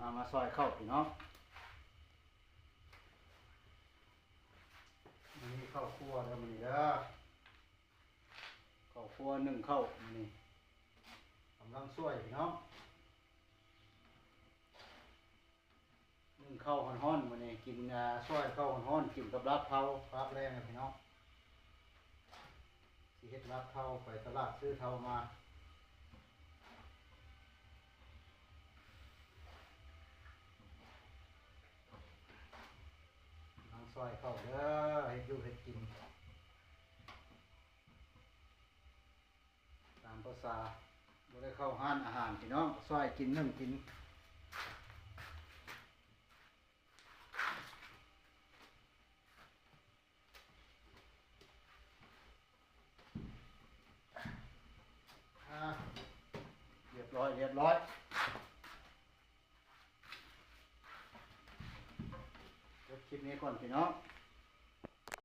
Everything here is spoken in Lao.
າມາຊອຍເຂົ້າພີ່ນ້ອງ. ມີເຂົ້າຄົວເດີມື້ນີ້ເດີ. ເຂົ້າຄົວໜຶ້ງເຂົ້າມື້ນີ້ ກຳລັງຊອຍພີ່ນ້ອງ. ໜຶ້ງເຂົ້າຮ້ອນໆ ມື້ນີ້ກິນ ອາ ຊອຍເຂົ້າຮ້ອນໆ ກິນກັບລາບເທົາ ພາກແລງນະພີ່ນ້ອງ. ຊິເຮັດລາບເທົາ ໄປຕະຫຼາດຊື້ເທົາມາ. ກຳລັງຊອຍເຂົ້າເດີ ເຮັດຢູ່ເຮັດກິນ. ຕາມພາສາ ບໍ່ໄດ້ເຂົ້າຮ້ານອາຫານພີ່ນ້ອງ ຊ່ອຍກິນໜຶ້ງກິນ. ອາ ລຽບຮ້ອຍ ລຽບຮ້ອຍ. ຈົບຄລິບນີ້ກ່ອນພີ່ນ້ອງ.